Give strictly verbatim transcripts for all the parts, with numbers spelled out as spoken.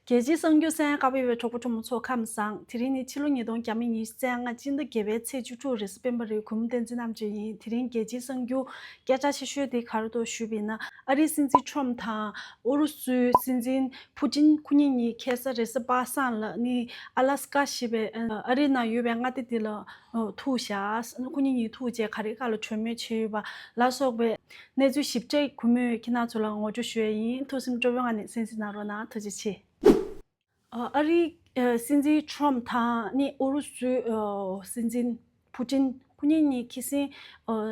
རྒྱལ་སྤྱིའི་གསར་འགྱུར་གསན་གནང་བ་ཡོད་པའི་གྲོགས་པོ་གྲོགས་མོ་ཚོ་ཁམས་བཟང་། དེ་རིང་ནི་ཕྱི་ལོ་ཉིས་སྟོང་ཉི་ཤུ་རྩ་ལྔ་སྤྱི་ཟླ་བརྒྱད་པའི་ཚེས་བཅུ་དྲུག་རེས་གཟའ་སྤེན་པ་རེད། གུས་མོ་བསྟན་འཛིན་རྣམ་དཔྱོད་ཡིན། དེ་རིང་རྒྱལ་སྤྱིའི་གསར་འགྱུར་སྐད་གྲགས་ཆེ་ཤོས་དེ་ག་རེ་འདུག་ཞུས་པ་ཡིན་ན། ཨ་རིའི་སྲིད་འཛིན་ཁྲོམ་དང་ཨུ་རུ་སུའི་སྲིད་འཛིན་ཕུ་ཏིན་ཁོ་གཉིས་གཉིས་ཁ་སང་རེས་གཟའ་པ་སངས་ལ་ནི་ཨ་ལ་སི་ཀ་ཞེས་པའི་ཨ་རིའི་ནང་ཡོད་པའི་མངའ་སྡེ་དེ་ལ་ཨོ་ཐུག་བཞག་ཁོ་གཉིས་གཉིས་ཐུག་རྗེས་ག་རེ་ག་ལ་གྲོས་མོལ་བྱས་ཡོད་པ་ལ་སོགས་པའི་གནས་ཚུལ་ཞིབ་ཕྲ་གུས་མོས་ཁྱེད་རང་ཚོ་ལ་ངོ་སྤྲོད་ཞུ་ཡས་ཡིན། ཐུགས་སེམས་སྤྲོ་པོའི་ངང་ནས་གསན་གཟིགས་གནང་རོགས་གནང་། ཐུགས་རྗེ་ཆེ། ཨ་རིའི་སྲིད་འཛིན་ཁྲོམ་དང་ནི་ཨུ་རུ་སུའི་སྲིད་འཛིན་ཕུ་ཏིན་ཁོ་གཉིས་གཉིས་ཁ་སང་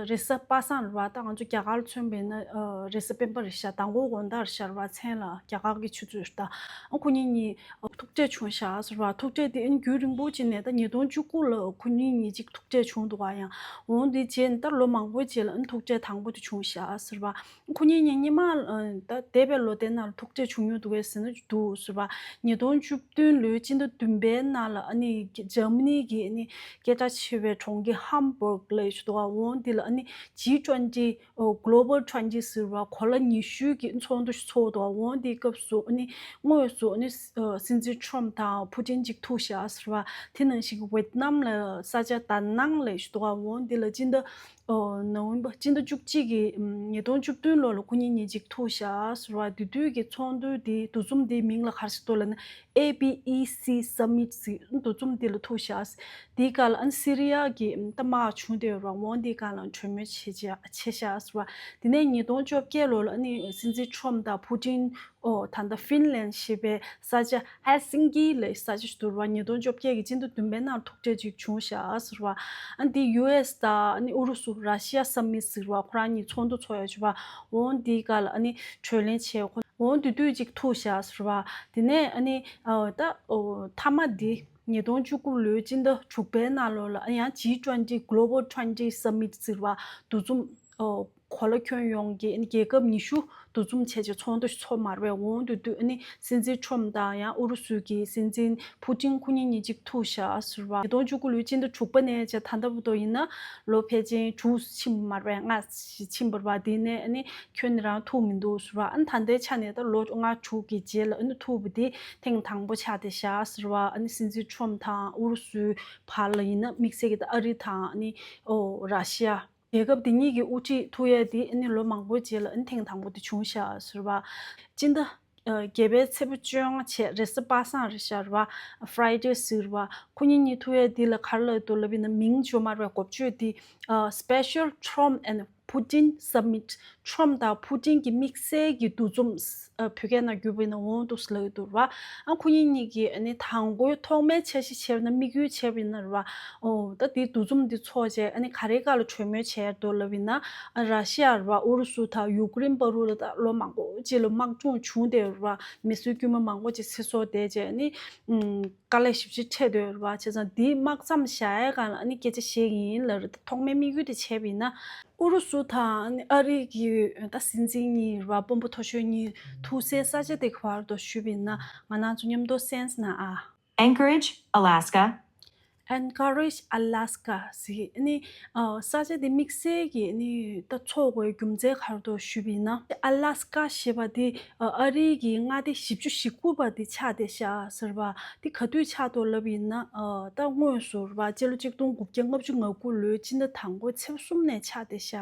རེས་གཟའ་པ་སངས་རེད་བ། ད་ང་ཚོ་རྒྱ་གར་མཚོན་པ་ཡིན་ན་རེས་གཟའ་སྤེན་པ་རེད་ཤག་མདང་དགོང་དགོང་དག་རེད་ཤག་རེད་བ། མཚན་ལ་རྒྱ་གར་གྱི་ཆུ་ཚོད་རེད། ད་ཁོ་གཉིས་གཉིས་ཐུག་འཕྲད་བྱུང་ཤག་ཟེར་བ། ཐུག་འཕྲད་དེ་ཨ་ནི་རྒྱུན་རིང་པོ་ཅིག་ནས་ད་ཉིས་སྟོང་བཅུ་དགུ་ལ་ཁོ་གཉིས་གཉིས་ཅིག་ཐུག་འཕྲད་བྱུང་འདུག་ག་ཡང་འོང་དེ་རྗེས་ད་ལོ་མང་པོའི་རྗེས་ལ་ཨ་ནི་ཐུག་འཕྲད་དང་པོ་དེ་བྱུང་ཤག་ཟེར་བ། ཁོ་གཉིས་གཉིས་སྔོན་མ་ད་འདས་པའི་ལོ་དེ་ནང་ལ་ཐུག་འཕྲད་བྱུང་མྱོང་འདུག་གས་ཟེར་ན་འདུག་ཟེར་བ། ཉིས་སྟོང་བཅུ་བདུན་ལོའི་སྤྱི་ཟླ་བདུན་པའི་ནང་ལ་ཨ་ནི་འཇར་མ་ནི་གི་ཨ་ནི་སྐད་གྲགས་ཆེ་བའི་གྲོང་ཁྱེར་ཧམ་བྷུར་ལབ་ཡས་ཞིག་འདུག་ག་འོང་དེ་ལ་ཨ་ནི་ཇི་ཊུ་ཝེན་ཊི་ཨོ་Global Twenty་ཟེར་བ་གོ་ལ་ཉི་ཤུ་གི་ཚོགས་འདུ་ཞིག་ཚོགས་འདུག་ག་འོང་དེའི་སྐབས་སུ་ཨ་ནི་དངོས་སུ་ཨ་ནི་སྲིད་འཛིན་ཁྲོམ་དང་ཕུ་ཏིན་གཅིག་ཐུག་བཞག་ཟེར་བ། དེ་ནང་བཞིན་ཝེད་ནམ་ལ་ས་ཆ་ད་ནང་ལབ་ཞིག་འདུག་ག་འོང་དེ་ལ་སྤྱི་ཟླ་ཨོ་ནོ་ཝེམ་བར་སྤྱི་ཟླ་བཅུ་གཅིག་གི་ཉིས་སྟོང་བཅུ་བདུན་ལོ་ལ་ཁོ་གཉིས་གཉིས་གཅིག་ཐུག་བཞག་ཟེར་བ། དེ་དུས་ཀྱི་ཚོགས་འདུ་དེ་འདུ་འཛོམས་དེའི་མིང་ལ་ག་རེ་ཟེར་འདུག་ལབ་ན། ཨེ་པི་ཨི་སི་སམ་མིཊ་ཟེར་འདུ་འཛོམས་དེ་ལ་ཐུག་བཞག་དེའི་སྐབས་ལ་ཨ་ནི་སི་རི་ཡ་གི་ད་དམག་བྱུང་བསྡད་ཡོད་རེད་བ། འོང་དེའི་སྐབས་ལ་གྲོས་མོལ་བྱས་བྱས་བྱས་བཞག་ཟེར་བ། དེ་ནས་ཉིས་སྟོང་བཅོ་བརྒྱད་ལོ་ལ་ཨ་ནི་སྲིད་འཛིན་ཁྲོམ་དང་ཕུ་ཏིན་ཨོ་ད་ལྟ་ཧྥིན་ལན་ཞེས་པའི་ས་ཆ་ཧེལ་སིང་ཀི་ལབ་ས་ཆ་ཞིག་འདུག་རེད་བ། ཉིས་སྟོང་བཅོ་བརྒྱད་ཀྱི་སྤྱི་ཟླ་བདུན་པའི་ནང་ཐུག་འཕྲད་ཅིག་བྱུང་བཞག་ཟེར་བ། ཨ་ནི་དེ་ཡུ་ཨེས་དང་ཨ་ནི་ཨུ་རུ་སུ་ར་ཤི་ཡ་སམ་མིཊ་ཟེར་བ། ཁོ་རང་གཉིས་ཚོགས་འདུ་ཚོགས་ཡ་བྱས་བ། འོང་དེའི་སྐབས་ལ་ཨ་ནི་གྲོས་གླེང་བྱས། ཁོ་འོང་དེ་དུས་ཅིག་ཐུག་བཞག་ཟེར་བ། དེ་ནས་ཨ་ནི་ཨ་ད་ཨོ་མཐའ་མ་དེ་ཉིས་སྟོང་བཅུ་དགུ་ལོའི་སྤྱི་ཟླ་དྲུག་པའི་ནང་ལོ་ལ་ཨ་ཡང་ཇི་ཊུ་ཝེན་ཊི་གྷི་ལོ་བལ་ཊུ་ཝེན་ཊི་སམ་མིཊ་ཟེར་བ་འདུ་འཛོམས་ཨོ་གོ་ལ་ཁྱོན་ཡོངས་ཀྱི་ཨ་ནི་རྒྱལ་ཁབ་ཉི་ཤུ་འདུ་འཛོམས་བྱས་བྱས་ཚོགས་འདུ་ཞིག་ཚོགས་མ་རེད་པས། འོང་དུས་དུས་ཨ་ནི་སྲིད་འཛིན་ཁྲོམ་དང་ཡང་ཨུ་རུ་སུ་གི་སྲིད་འཛིན་ཕུ་ཏིན་ཁོ་གཉིས་གཉིས་གཅིག་ཐུག་བཞག་ཟེར་བ། ཉིས་སྟོང་བཅུ་དགུ་ལོའི་སྤྱི་ཟླ་དྲུག་པ་ནས་བྱས་ད་ལྟ་བར་དུ་ཡིན་ན་ལོ་ཕལ་ཆེར་དྲུག་ཕྱིན་པ་མ་རེད་པས། ལྔ་ཕྱིན་པ་རེད་པ། དེ་ནས་ཨ་ནི་ཁྱོན་ནས་རང་ཐུག་མི་འདུག་ཟེར་བ། ཨ་ནི་ད་ལྟའི་ཆ་ནས་ད་ལོ་ལྔ་དྲུག་གི་རྗེས་ལ་ཨ་ནི་ཐུག་པ་དེ་ཐེངས་དང་པོ་ཆགས་བསྡད་བཞག་ཟེར་བ། ཨ་ནི་སྲིད་འཛིན་ཁྲོམ་དང་ཨུ་རུ་སུའི་བར་ལ་ཡིན་ན་དམིགས་བསལ་གྱི་ད་ཨ་རི་དང་ཨ་ནི་ཨོ་ར་ཤི་ཡ། རྒྱལ་ཁབ་འདི་གཉིས་ཀྱི་དབུ་ཁྲིད་ཐུག་ཡས་འདི་ཨ་ནི་ལོ་མང་པོའི་རྗེས་ལ་ཨ་ནི་ཐེངས་དང་པོ་དེ་བྱུང་ཤག་ཟེར་བ། སྤྱི་ཟླ་ཨ་བརྒྱད་པའི་ཚེས་པ་བཅོ་ལྔ་བྱས་རེས་གཟའ་པ་སངས་རེད་ཤག་རེད་བ། Friday་ཟེར་བ། ཁོ་གཉིས་གཉིས་ཐུག་ཡས་འདི་ལ་ག་རེ་ལབ་འདུག་ལབ་ཡིན་ན་མིང་བརྗོད་མ་རེད་པས། འགོ་བརྗོད་འདི་ཨ་Special Trump and Putin Summit། ཁྲོམ་དང་ཕུ་ཏིན་གྱི་དམིགས་བསལ་གྱི་འདུ་འཛོམས། ཨ་བོད་སྐད་ནང་བསྒྱུར་བ་ཡིན་ན་འོང་འདུག་ལབ་ཀྱི་འདུག་ར། ཨ་ཁོ་གཉིས་གཉིས་ཀྱིས་ཨ་ནི་དང་པོའི་ཐོག་མའི་འཆར་གཞི་བྱས་པ་ན་དམིགས་ཡུལ་བྱས་པ་ཡིན་ན་ར། ཨོ་ད་དེའི་འདུ་འཛོམས་འདི་ཚོགས་བྱས་ཨ་ནི་ག་རེའི་སྐོར་ལ་གྲོས་མོལ་བྱས་འདུག་ལབ་ཡིན་ན། ཨ་ར་ཤི་ཡ་ར། ཨུ་རུ་སུ་དང་ཡུཀ་རེན་བར་དུ་ལ་ད་ལོ་མང་པོ་རྗེས་ལ་དམག་སྦྱོང་བྱུང་བསྡད་ཡོད་ར། མི་གསོད་དཀྱུས་མ་མང་པོ་ཅིག་ཚེ་སྲོག་དེ་བྱས་ཨ་ནི། ཨུམ། དཀའ་ལས་ཞེ་པོ་ཅིག་འཕྲད་འདུག་ར། བྱས་ཙང་འདིའི་དམག་མཚམས་བཞག་ཡས་སྒང་ལ་ཨ་ནི་སྐད་ཆ་བཤད་ཀྱི་ཡིན་ལབ་རེད། ཐོག་མའི་དམིགས་ཡུལ་དེ་བྱས་པ་ཡིན་ན། ཨུ་རུ་སུ་དང་ཨ་རི་གི་ད་སྲིད་འཛིན་གཉིས་ར་དཔོན་པོ་མཐོ་ཤོས་གཉིས་ཐུག་སའི་ས་ཆ་དེ་ག་བར་དུ་ཞུས་པ་ཡིན་ན་ང་རང་ཚོ་མཉམ་དུ་གསན་ན་ཨ། Anchorage, Alaska. Anchorage, Alaska་ཟེར་ཨ་ནི་ས་ཆ་དེ་དམིགས་བསལ་གྱི་ཨ་ནི་ད་ཚོགས་དགོས་རྒྱུ་མཚན་ག་རེ་འདུག་ཞུས་པ་ཡིན་ན། Alaska་ཞེས་པ་དེ་ཨ་རིའི་གི་མངའ་སྡེ་བཞི་བཅུ་ཞེ་དགུ་པ་དེ་ཆགས་བསྡད་ཤག་ཟེར་བ། དེ་ག་དུས་ཆགས་འདུག་ལབ་ཡིན་ན། ཨ་ད་དངོས་སུ་རེད་བ། སྤྱི་ལོ་ཆིག་སྟོང་དགུ་བརྒྱ་ལྔ་བཅུ་ང་དགུ་ལོའི་སྤྱི་ཟླ་དང་པོའི་ཚེས་པ་གསུམ་ནས་ཆགས་བསྡད་ཤག་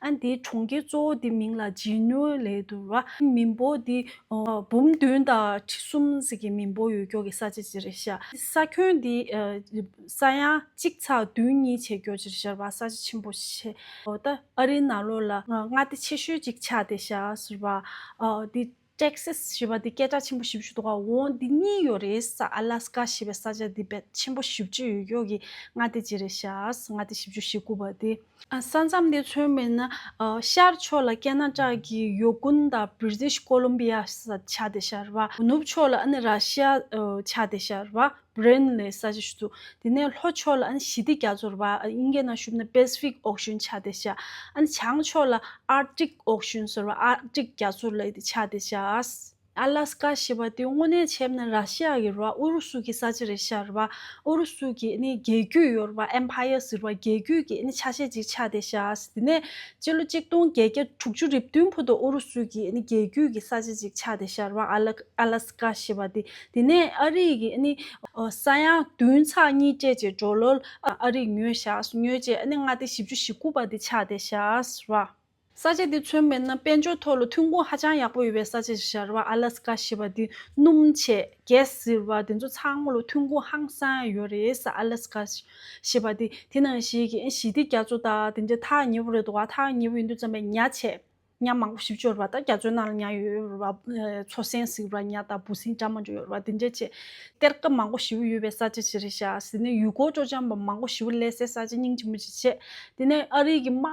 ཨ་དེའི་གྲོང་ཁྱེར་གཙོ་བོ་དེ་མིང་ལ་ཇི་ནུ་ལབ་འདུག་ར། མི་འབོར་དེ་ཨ་འབུམ་བདུན་དང་ཁྲི་གསུམ་ཙམ་གྱི་མི་འབོར་ཡོད་ཀྱོག་གི་ས་ཆ་ཅིག་རེད་ཤག་ས་ཁྱོན་དེ་ཨ་ས་ཡང་གཅིག་ཚེག་བདུན་གཉིས་བྱེད་ཀྱོག་ཅིག་རེད་ཤག་ར་བ། ས་ཆ་ཆེན་པོ་ཞེ། ཨོ་ད་ཨ་རིའི་ནང་ལོགས་ལ་མངའ་སྡེ་ཆེ་ཤོས་ཅིག་ཆགས་བསྡད་ཤག་ཟེར་བ། ཨོ་དེ་Texas་ཞེས་པ་དེ་སྐད་གྲགས་ཆེན་པོ་ཞེ་པོ་ཅིག་འདུག་ག་འོང་དེ་གཉིས་ཡོད་རེད་ས། Alaska་ཞེས་པའི་ས་ཆ་དེ་དཔེ་ཆེན་པོ་ཞེ་པོ་ཅིག་ཡོད་ཀྱོག་གི་མངའ་སྡེ་ཅིག་རེད་ཤག་མངའ་སྡེ་བཞི་བཅུ་ཞེ་དགུ་པ་དེ། ཨ་ས་མཚམས་དེ་མཚོན་པ་ཡིན་ན། ཨ་ཤར་ཕྱོགས་ལ་ཀེ་ན་ཌ་གི་ཡོ་གུན་དང་British Columbia་ས་ཆགས་བསྡད་ཤག་རེད་བ། ནུབ་ཕྱོགས་ལ་ཨ་ནི་ར་ཤི་ཡ་ཨ་ཆགས་བསྡད་ཤག་རེད་བ། Bering་ལབ་ས་ཆ་ཞིག་འདུག་དེ་ནས་ལྷོ་ཕྱོགས་ལ་ཨ་ནི་ཞི་བདེ་རྒྱ་མཚོ་རེད་བ། ཨ་དབྱིན་སྐད་ནང་ཞུས་ན་Pacific Ocean་ཆགས་བསྡད་ཤག་ཨ་ནི་བྱང་ཕྱོགས་ལ་Arctic Ocean་ཟེར་བ། Arctic་རྒྱ་མཚོ་ལབ་དེ་ཆགས་བསྡད་ཤག་ཨ་ལ་སི་ཀ་ཞེས་པ་དེ་དངོས་གནས་བྱས་ན་ར་ཤི་ཡ་གི་ར་ཨུ་རུ་སུ་གི་ས་ཆ་རེད་ཤག་ར་བ། ཨུ་རུ་སུ་གི་ནི་རྒྱལ་རྒྱུད་ཡོད་ར་བ། ཨེམ་ཕ་ཡར་ཟེར་བ་རྒྱལ་རྒྱུད་ཀྱི་ནི་ཆ་ཤས་ཅིག་ཆགས་བསྡད་ཤག་དེ་ནས་སྤྱི་ལོ་གཅིག་སྟོང་བརྒྱད་བརྒྱ་དྲུག་ཅུ་རེ་བདུན་བར་དུ་ཨུ་རུ་སུ་གི་ནི་རྒྱལ་རྒྱུད་ཀྱི་ས་ཆ་ཅིག་ཆགས་བསྡད་ཤག་ར་བ། ཨ་ལ་ཨ་ལ་སི་ཀ་ཞེས་པ་དེ། དེ་ནས་ཨ་རི་གི་ནི་ས་ཡ་བདུན་ཚེག་གཉིས་སྤྲད་བྱས་ཌོ་ལར་ཨ་རི་ཉོས་ཤག་ཉོས་བྱས་ནི་མངའ་སྡེ་བཞི་བཅུ་ཞེ་དགུ་པ་དེ་ཆགས་བསྡད་ཤག་ར་བ། ས་ཆ་འདི་མཚོན་པ་ཡིན་ན་དཔལ་འབྱོར་ཐོག་ལ་ཐོན་ཁུངས་ཧ་ཅང་ཡག་པོ་ཡོད་པའི་ས་ཆ་ཞིག་རེད་བ། ཨ་ལ་སི་ཀ་ཞེས་པ་འདི་སྣུམ་བྱས་གྷེ་སི་ཟེར་བ་འདི་ཚོ་ཚང་མ་ལ་ཐོན་ཁུངས་ཧང་སང་ཡོད་རེད་ས། ཨ་ལ་སི་ཀ་ཞེས་པ་འདི། དེ་ནང་བཞིན་གྱི་ཞི་བདེ་རྒྱ་མཚོ་དང་དེ་འདྲ་ཐག་ཉེ་པོ་རེད་འདུག་བ། ཐག་ཉེ་པོ་ཡིན་དུས་ཙམ་པའི་ཉ་བྱས། ཉ་མང་པོ་ཞིག་ཡོད་རེད་བ། ད་རྒྱ་མཚོའི་ནང་ལ་ཉ་ཡོད་རེད་བ། མཚོ་སེང་ཟེར་བ་ཉ་དང་འབུ་སེང་འདྲ་མི་འདྲ་ཡོད་རེད་བ། དེ་འདྲ་བྱས་གཏེར་ཁ་མང་པོ་ཞིག་ཡོད་པའི་ས་ཆ་ཞིག་རེད་ཤག་དེ་ནས་ཡུལ་སྐོར་སྤྲོ་འཆམ་པ་མང་པོ་ཞིག་སླེབས་སའི་ས་ཆ་སྙིང་རྗེ་མོ་ཞིག་བྱས། དེ་ནས་ཨ་རི་གི་དམག་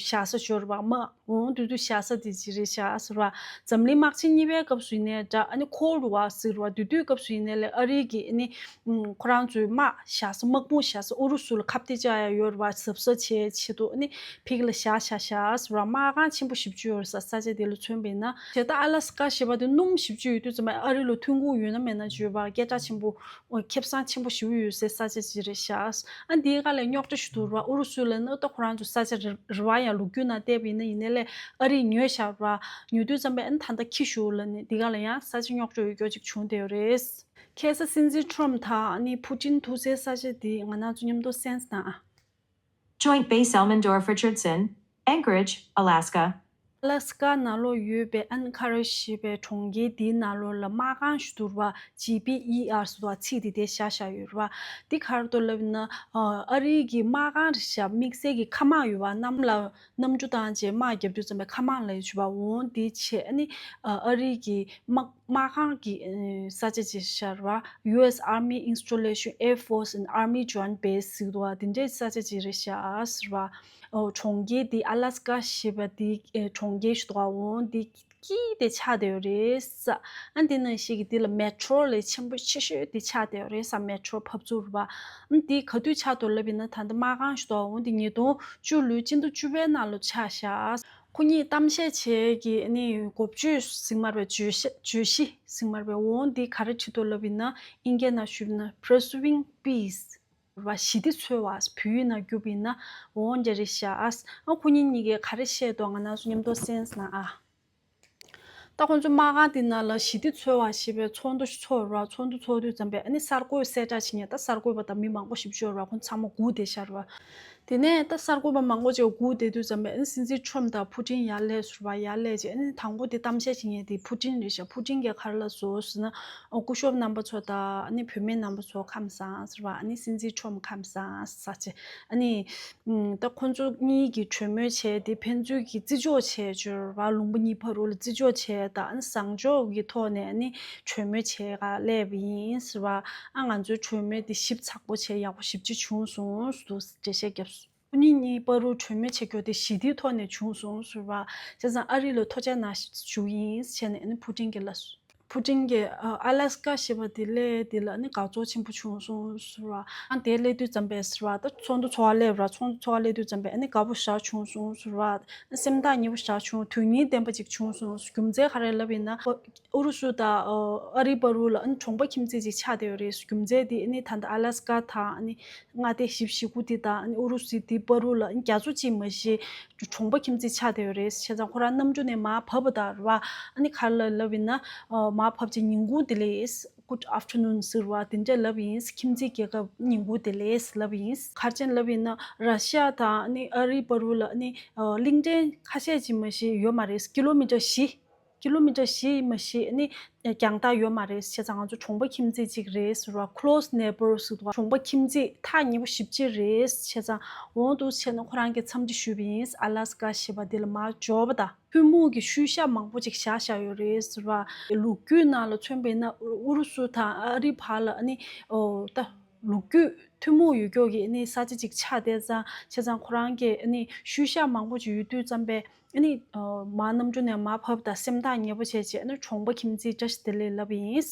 བཞག་ས་ཞིག་ཡོད་རེད་བ། དམག་འོང་དུས་དུས་བཞག་ས་དེ་ཅིག་རེད་ཤག་ཟེར་བ། འཛམ་གླིང་དམག་ཆེན་གཉིས་པའི་སྐབས་སུ་ཡིན་ནའི་འདྲ། ཨ་ནི་ཁོལ་ཌི་ཝར་ཟེར་བ་དེ་དུས་སྐབས་སུ་ཡིན་ནའི་ལས་ཨ་རི་གི་ཨ་ནི་ཁོ་རང་ཚོའི་དམག་བཞག་ས་དམག་དཔུང་བཞག་ས་ཨུ་རུ་སུ་ལ་ཁ་གཏད་བཅག་ཡ་ཡོད་རེད་བ། གཟབ་གཟབ་བྱེད་ཆེད་དུ་ཨ་ནི་ཕིག་ལ་བཞག་བཞག་བཞག་ཟེར་བ། དམག་ཁང་ཆེན་པོ་བཞི་བཅུ་ཡོད་རེད་ས། ས་ཆ་དེ་ལ་མཚོན་པ་ཡིན་ན་དེ་ལྟར་ཨ་ལ་སི་ཀ་ཞེས་པ་དེ་སྣུམ་བཞི་བཅུ་ཡོད་དུས་ཙམ་པ་ཨ་རི་ལ་ཐོན་ཁུངས་ཡོད་ན་མེད་ན་བརྗོད་པ་སྐད་གྲགས་ཆེན་པོ། ཁེ་བཟང་ཆེན་པོ་ཞེ་པོ་ཡོད་སའི་ས་ཆ་ཅིག་རེད་ཤག་ཨ་འདིའི་སྒང་ལ་རྙོག་དྲ་ཞིག་འདུག་ར། ཨུ་རུ་སུ་ལ་ནི་ད་ཁོ་རང་ཚོ་ས་ཆ་རེད་རེད་བ། ཡང་ལོ་རྒྱུས་ནང་བལྟས་པ་ཡིན་ན་ཡིན་ནའི་ལས་ཨ་རིས་ཉོས་བཞག་ར། ཉོ་དུས་ཙམ་པས་ཨ་ནི་ད་ལྟ་ཁྱི་ཞོར་ལ་ནི་འདི་སྒང་ལ་ཡང་ས་ཆ་རྙོག་དྲ་ཡོད་རྒྱུ་ཅིག་བྱུང་བསྡད་ཡོད་རེད། ཁ་སང་སྲིད་འཛིན་ཁྲོམ་དང་ཨ་ནི་ཕུ་ཀྲིན་ཐུག་སའི་ས་ཆ་འདི་ང་རང་ཚོ་མཉམ་དུ་གསན་ན་ཨ། Joint Base Elmendorf Richardson, Anchorage, Alaska. ཨ་ལ་སི་ཀ་ནང་ལོགས་ཡོད་པའི་ཨན་ཁ་ར་ཞེས་པའི་གྲོང་ཁྱེར་འདིའི་ནང་ལོགས་ལ་དམག་ཁང་ཞིག་འདུག་ར་བ། ཇི་པི་ཨི་ཨར་ཟེར་བ་ཚིག་དེ་དེ་བཞག་བཞག་ཡོད་ར་བ། འདི་ག་རེ་འདུག་ལབ་ན། ཨ་རིའི་གི་དམག་ཁང་རེད་ཤག་དམིགས་བསལ་གྱི་མཁའ་དམག་ཡོད་བ། གནམ་ལ་གནམ་གྲུ་བཏང་བྱས་དམག་རྒྱབ་དུས་ཙམ་པའི་མཁའ་དམག་ལ་ཡོད་བ། འོང་འདི་བྱས་ཨ་ནི་ཨ་རིའི་གི་དམག་དམག་ཁང་གི་ས་ཆ་ཅིག་ཤར་བ། ཡུ་ཨེས་Army Installation, Air Force and Army Joint Base ཟེར་འདུག་བ། དེ་འདྲའི་ས་ཆ་ཅིག་རེད་ཤག་ཟེར་བ། ཨོ་གྲོང་ཁྱེར་འདི་ཨ་ལ་སི་ཀ་ཞེས་པ་འདི་གྲོང་ཁྱེར་ཞིག་འདུག་བ། འོ་འདི་དཀྱིལ་དེ་ཆགས་བསྡད་ཡོད་རེད་ས། ཨ་འདི་ནང་བཞིན་གྱི་འདི་ལ་མེ་ཊྲོ་ལས་ཆེན་པོ་ཆེ་ཤོས་དེ་ཆགས་བསྡད་ཡོད་རེད་ས། མེ་ཊྲོ་ཕབ་ཚུར་བ། ཨ་འདི་ག་དུས་ཆགས་འདུག་ལབ་ཡིན་ན་ད་ལྟ་དམག་ཁང་ཞིག་འདུག་བ། འོ་འདི་ཉིས་སྟོང་བཅུ་ལོའི་སྤྱི་ཟླ་བཅུ་པའི་ནང་ལ་ཆགས་ཤག་ཁོ་གཉིས་གཏམ་བཤད་བྱས་ཀྱི་ནི་འགོ་བརྗོད་ཟེར་མར་བའི་བརྗོད་གཞི་བརྗོད་གཞི་ཟེར་མར་བའི་འོང་འདི་ག་རེ་བྲིས་འདུག་ལབ་ཡིན་ན། ཨིན་སྐད་ནང་ཞུས་ན་Pursuing Peace བ། ཞི་བདེ་འཚོལ་བ། བོད་ཡིག་ནང་བསྒྱུར་བ་ཡིན་ན་འོང་འདི་རེད་ཤག་ཨ་ཁོ་གཉིས་གཉིས་ཀས་ག་རེ་བཤད་འདུག་ང་རང་ཚོ་མཉམ་དུ་གསན་ན་ཨ། ད་ཁོང་ཚོ་དམག་ཁང་དེ་ནང་ལ་ཞི་བདེ་འཚོལ་བ་ཞེས་པའི་ཚོགས་འདུ་ཞིག་ཚོགས་ར། ཚོགས་འདུ་ཚོགས་དུས་ཙམ་པས་ཨ་ནི་གསར་འགོད་གསལ་བསྒྲགས་བྱེད་མཁན། ད་གསར་འགོད་པ་དང་མི་མང་པོ་ཞིག་ཡོད་ར། ཁོང་ཚང་མ་སྒུག་བསྡད་ཤག་ར་བ། དེ་ནས་ད་གསར་འགོད་པ་མང་པོ་ཅིག་སྒུག་བསྡད་དུས་ཙམ་པས་ཨ་ནི་སྲིད་འཛིན་ཁྲོམ་དང་ཕུ་ཀྲིན་ཡར་སླེབས་ཟེར་བ། ཡར་སླེབས་རྗེས་ཨ་ནི་དང་པོ་དེ་གཏམ་བཤད་བྱེད་མཁན་དེ་ཕུ་ཀྲིན་རེད་ཤག་ཕུ་ཀྲིན་གྱིས་ག་རེ་ལབ་སོང་ཟེར་ན། ཨོ་སྐུ་ཞབས་རྣམ་པ་ཚོ་དང་ཨ་ནི་བུད་མེད་རྣམ་པ་ཚོ་ཁམས་བཟང་ཟེར་བ། ཨ་ནི་སྲིད་འཛིན་ཁྲོམ་ཁམས་བཟང་ཟེར་བྱས་ཨ་ནི། ཨུམ། ད་ཁོང་ཚོ་གཉིས་ཀྱིས་གྲོས་མོལ་བྱས་ཏེ་ཕན་ཚུན་གྱི་བརྩི་འཇོག་བྱས་ཡོད་ར་བ། ལུང་པ་གཉིས་བར་དུ་ལ་བརྩི་འཇོག་བྱས་དང་བཟང་ཕྱོགས་ཀྱི་ཐོག་ནས་ནི་གྲོས་མོལ་བྱས་ག་སླེབས་པ་ཡིན་ཟེར་བ། ཨ་ང་ཚོའི་གྲོས་མོལ་དེ་ཞིབ་ཚགས་པོ་བྱས་ཡག་པོ་ཞེ་པོ་ཅིག་བྱུང་སོང་ཟེར་འགྲེལ་བཤད་བརྒྱབ་སོང་། ཁོ་གཉིས་གཉིས་བར་དུ་གྲོས་མོལ་བྱེད་རྒྱུ་དེ་ཞི་བདེའི་ཐོག་ནས་བྱུང་སོང་ཟེར་བ། བྱས་ཙང་ཨ་རི་ལ་ཐུགས་རྗེ་གནང་ཞུ་ཡིན་ཟེར་ནས་ཨ་ནི་ཕུ་ཀྲིན་གྱིས་ལབ་སོང་། ཕུ་ཀྲིན་གྱིས་ཨ་ཨ་ལ་སི་ཀ་ཞེས་པ་དེ་སླེབས་དེ་ལ་ནི་དགའ་ཚོར་ཆེན་པོ་བྱུང་སོང་ཟེར་བ། ཨ་དེ་སླེབས་དུས་ཙམ་པས་ཟེར་བ། ད་ཚོགས་འདུ་ཚོགས་པ་སླེབས་ར། ཚོགས་འདུ་ཚོགས་པ་སླེབས་དུས་ཙམ་པས་ཨ་ནི་དགའ་པོ་ཞེ་དྲག་བྱུང་སོང་ཟེར་བ། སེམས་ཐག་ཉེ་པོ་ཞེ་དྲག་བྱུང་། དོན་སྙིང་ལྡན་པ་ཅིག་བྱུང་སོང་། རྒྱུ་མཚན་ག་རེ་ལབ་ཡིན་ན། ཨུ་རུ་སུ་དང་ཨ་རི་བར་དུ་ལ་ཨ་ནི་གྲོང་པ་ཁྱིམ་མཚེས་ཅིག་ཆགས་བསྡད་ཡོད་རེད། རྒྱུ་མཚན་དེ་ཨ་ནི་ད་ལྟ་ཨ་ལ་སི་ཀ་དང་ཨ་ནི་མངའ་སྡེ་བཞི་བཅུ་ཞེ་དགུ་དེ་དང་ཨ་ནི་ཨུ་རུ་སུ་དེ་བར་དུ་ལ་ཨ་ནི་རྒྱ་མཚོ་གཅིག་མ་གཏོགས་གྲོང་པ་ཁྱིམ་མཚེས་ཆགས་བསྡད་ཡོད་རེད། བྱས་ཙང་ཁོ་རང་གནམ་གྲུ་ནས་མར་བབས་པ་དང་རེད་བ། ཨ་ནི་ག་རེ་ལབ་ལབ་ཡིན་ན། ཨ་མར་བབས་རྗེས་ཉིན་གུང་བདེ་ལེགས། Good afternoon ཟེར་བ་དེ་འདྲ་ལབ་ཡིན། ཁྱིམ་མཚེས་རྒྱལ་ཁབ་ཉིན་གུང་བདེ་ལེགས་ལབ་ཡིན། ག་རེ་བྱས་ནས་ལབ་ཡིན་ན། ར་ཤི་ཡ་དང་ཨ་ནི་ཨ་རིའི་བར་དུ་ལ་ཨ་ནི་ཨ་གླིང་ཕྲན་ཁ་ཤས་ཅིག་མ་གཏོགས་ཡོད་མ་རེད། ཀི་ལོ་མི་ཊར་བཞི། ཀི་ལོ་མི་ཊར་བཞི་མ་གཏོགས་ཨ་ནི་རྒྱང་ཐག་ཡོད་མ་རེད། བྱས་ཙང་ང་ཚོ་གྲོང་པ་ཁྱིམ་མཚེས་གཅིག་རེད་ཟེར་བ། Close neighbors ཟེར་བ། གྲོང་པ་ཁྱིམ་མཚེས་ཐག་ཉེ་པོ་ཞེ་པོ་ཅིག་རེད། བྱས་ཙང་འོང་འདུག་བྱས་ན་ཁོ་རང་གིས་འཚམས་འདྲི་ཞུས་པ་ཡིན། ཨ་ལ་སི་ཀ་ཞེས་པ་འདི་ལ་མར་འབྱོར་བ་དང་ཐུན་མོང་གི་ཤུལ་བཞག་མང་པོ་ཅིག་བཞག་བཞག་ཡོད་རེད་ཟེར་བ། ལོ་རྒྱུས་ནང་ལ་མཚོན་པ་ཡིན་ན་ཨུ་རུ་སུ་དང་ཨ་རི་བར་ལ་ཨ་ནི་ཨོ་ད་ལོ་རྒྱུས་ཐུན་མོང་ཡོད་རྒྱུ་གི་ཨ་ནི་ས་ཆ་ཅིག་ཆགས་བསྡད་ཙང་། བྱས་ཙང་ཁོ་རང་གིས་ཨ་ནི་ཤུལ་བཞག་མང་པོ་ཅིག་ཡོད་དུས་ཙམ་པས་ཨ་ནི་ཨོ་མར་གནམ་གྲུ་ནས་མར་བབས་དང་སེམས་ཐག་ཉེ་པོ་བྱས་བྱས་ཨ་ནི་གྲོང་པ་ཁྱིམ་མཚེས་བཀྲ་ཤིས་བདེ་ལེགས་ལབ་ཡིན།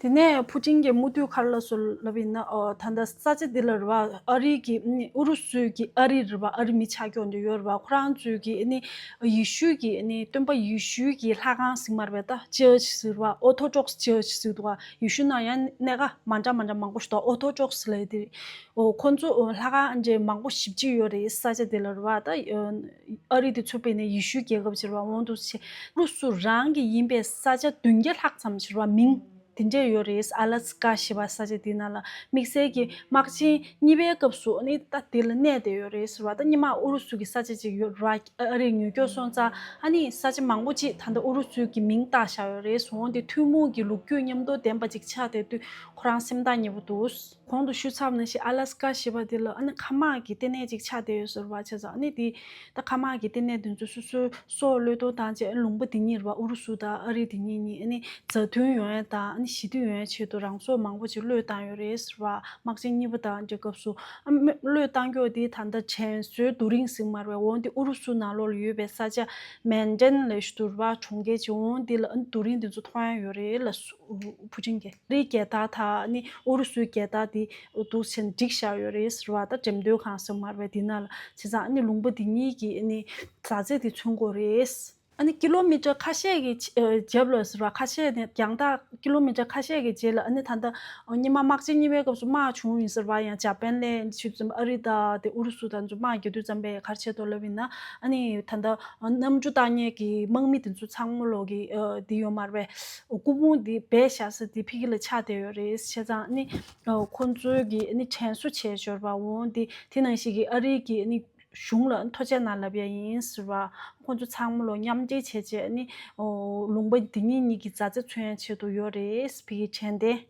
དེ་ནས་ཕུ་ཀྲིན་གྱིས་མུ་མཐུད་ག་རེ་ལབ་སོང་ལབ་ཡིན་ན། ཨོ། ད་ལྟ་ས་ཆ་འདི་ལ་རེད་བ། ཨ་རི་གི་ཨུ་རུ་སུའི་གི་ཨ་རི་རེད་བ། ཨ་རི་མི་ཆགས་ཀྱོག་འདི་ཡོད་རེད་བ། ཁོ་རང་ཚོའི་གི་ཨ་ནི་ཡེ་ཤུའི་གི་ཨ་ནི་སྟོན་པ་ཡེ་ཤུའི་གི་ལྷ་ཁང་ཟེར་མ་རེད་པས། ད་ཅར་ཆི་ཟེར་བ། ཨོ་ཐོ་ཌོག་སི་ཅར་ཆི་ཟེར་འདུག་བ། ཡེ་ཤུ་ནང་ཡང་གནད་འགག་མ་འདྲ་མ་འདྲ་མང་པོ་ཞིག་འདུག་ཨོ་ཐོ་ཌོག་སི་ལབ་དེ། ཨོ། ཁོ་ཚོ་ཨོ་ལྷ་ཁང་འདྲ་མང་པོ་ཞེ་པོ་ཅིག་ཡོད་རེད། ས་ཆ་དེ་ལ་རེད་བ། ད་ཨ་རི་དེ་ཚོ་དཔེར་ན་ཡེ་ཤུའི་རྒྱལ་ཁབ་ཅིག་རེད་བ། འོ་འདུག་སེ་ཨུ་རུ་སུ་རང་གི་ཡིན་པའི་ས་ཆ་བདུན་བརྒྱ་ལྷག་ཙམ་ཅིག་རེད་བ། མིང་དེ་འདྲས་ཡོད་རེད། ཨ་ལ་སི་ཀ་ཞེས་པ་ས་ཆ་དེ་ནང་ལ་དམིགས་བསལ་གྱི་དམག་ཆེན་གཉིས་པའི་སྐབས་སུ་ཨ་ནི་ད་དེ་ལ་གནས་བསྡད་ཡོད་རེད་ཟེར་བ། ད་སྔོན་མ་ཨུ་རུ་སུ་གི་ས་ཆ་ཅིག་ཡོད་རེད་བ། ཨ་རིས་ཉོ་སྐྱོར་སོང་ཙང་ཨ་ནི་ས་ཆ་མང་པོ་ཅིག་ད་ལྟ་ཨུ་རུ་སུའི་གི་མིང་བཏགས་བཞག་ཡོད་རེད། འོ་དེ་ཐུན་མོང་གི་ལོ་རྒྱུས་མཉམ་དུ་ལྡན་པ་ཅིག་ཆགས་བསྡད་དུས་ཁོ་རང་སེམས་ཐག་ཉེ་པོ་འདུག་གོང་དུ་ཞུས་ཚར་བ་ནང་བཞིན་ཨ་ལ་སི་ཀ་ཞེས་པ་དེ་ལ་ཨ་ནི་མཁའ་དམག་གི་ལྟེ་གནས་ཅིག་ཆགས་བསྡད་ཡོད་ཟེར་བ། བྱས་ཙང་ཨ་ནི་དེ་ད་མཁའ་དམག་གི་ལྟེ་གནས་དེ་ཚོ་སོ་སོའི་སྲོག་བློས་གཏོང་བཏང་རྗེས་ཨ་ནི་ལུང་པ་དེ་གཉིས་རེད་བ། ཨུ་རུ་སུ་དང་ཨ་རི་དེ་གཉིས་གཉིས་ཨ་ནི་མཛའ་མཐུན་ཡོང་ཡ་དང་ཨ་ནི་ཞི་བདེ་ཡོང་ཡ་ཆེད་དུ་རང་སྲོག་མང་པོ་ཅིག་བློས་བཏང་ཡོད་རེད་ཟེར་བ། དམག་ཆེན་གཉིས་པ་དང་འདྲ་སྐབས་སུ་ཨ་མ་བློས་བཏང་རྒྱུ་དེ་ད་ལྟ་དྲན་གསོའི་རྡོ་རིང་ཟེར་མ་རེད་བ། འོ་འདི་ཨུ་རུ་སུ་ནང་ལོགས་ལ་ཡོད་པའི་ས་ཆ་མན་ཌན་ལབ་ཞིག་འདུག་རེད་བ། གྲོང་ཁྱེར་ཅིག་འོ་འདི་ལ་ཨ་ནི་རྡོ་རིང་དེ་ཚོ་མཐོང་ཡ་ཡོད་རེད་ལབ་སོང་། ཕུ་ཀྲིན་གྱིས་ཨ་རིའི་རྒྱལ་དར་དང་ཨ་ནི་ཨུ་རུ་སུའི་རྒྱལ་དར་དེ་འདུག་སེ་བསྒྲིགས་བཞག་ཡོད་རེད་ཟེར་བ། ད་འགྲེམས་སྟོན་ཁང་ཟེར་མ་རེད་བ། དེ་ནང་ལ་བྱས་ཙང་ཨ་ནི་ལུང་པ་དེ་གཉིས་ཀྱི་ཨ་ནི་མཛའ་བརྩེ་དེ་མཚོན་གྱི་ཡོད་རེད། ཨ་ནི་ཀི་ལོ་མི་ཊར་ཁ་ཤས་ཀྱི་ཆ་ཨ་རྒྱབ་ལ་ཟེར་བ། ཁ་ཤས་ནས་རྒྱང་ཐག་ཀི་ལོ་མི་ཊར་ཁ་ཤས་ཀྱི་རྗེས་ལ་ཨ་ནི་ད་ལྟ་སྔོན་མ་དམག་ཆེན་གཉིས་པའི་སྐབས་སུ་དམག་བྱུང་ཡིན་ཟེར་བ། ཡང་འཇར་པན་ལ་ཆུ་ཙམ་ཨ་རི་དང་དེ་ཨུ་རུ་སུ་དང་ཚོ་དམག་རྒྱག་དུས་ཙམ་པས་ག་རེ་བྱས་འདུག་ལབ་ཡིན་ན། ཨ་ནི་ད་ལྟ་གནམ་གྲུ་བཏང་མཁན་གྱི་དམག་མི་དེ་ཚོ་ཚང་མ་ལོག་གི་ཨ་དེ་ཡོད་མ་རེད་པས། སྐུ་ཕུང་དེ་སྦས་བཞག་ས་དེ་ཕ་གི་ལ་ཆགས་བསྡད་ཡོད་རེད། བྱས་ཙང་ཨ་ནི་ཨ་ཁོང་ཚོའི་གི་ཨ་ནི་དྲན་གསོ་བྱས་ཡོད་རེད་བ། འོ་དེ་དེ་ནང་བཞིན་གྱི་ཨ་རིའི་གི་ཨ་ནི་གཞུང་ལ་ཨ་ནི་ཐུགས་རྗེ་གནང་ལབ་ཡ་ཡིན་ཟེར་བ། ཁོང་ཚོ་ཚང་མ་ལོ་མཉམ་འབྲེལ་བྱས་རྗེས་ཨ་ནི་ཨོ་ལུང་པ་འདི་གཉིས་གཉིས་ཀྱི་མཛའ་བརྩེ་མཚོན་ཡ་ཆེད་དུ་ཡོད་རེད། ཕ་གིའི་དྲན་རྟེན།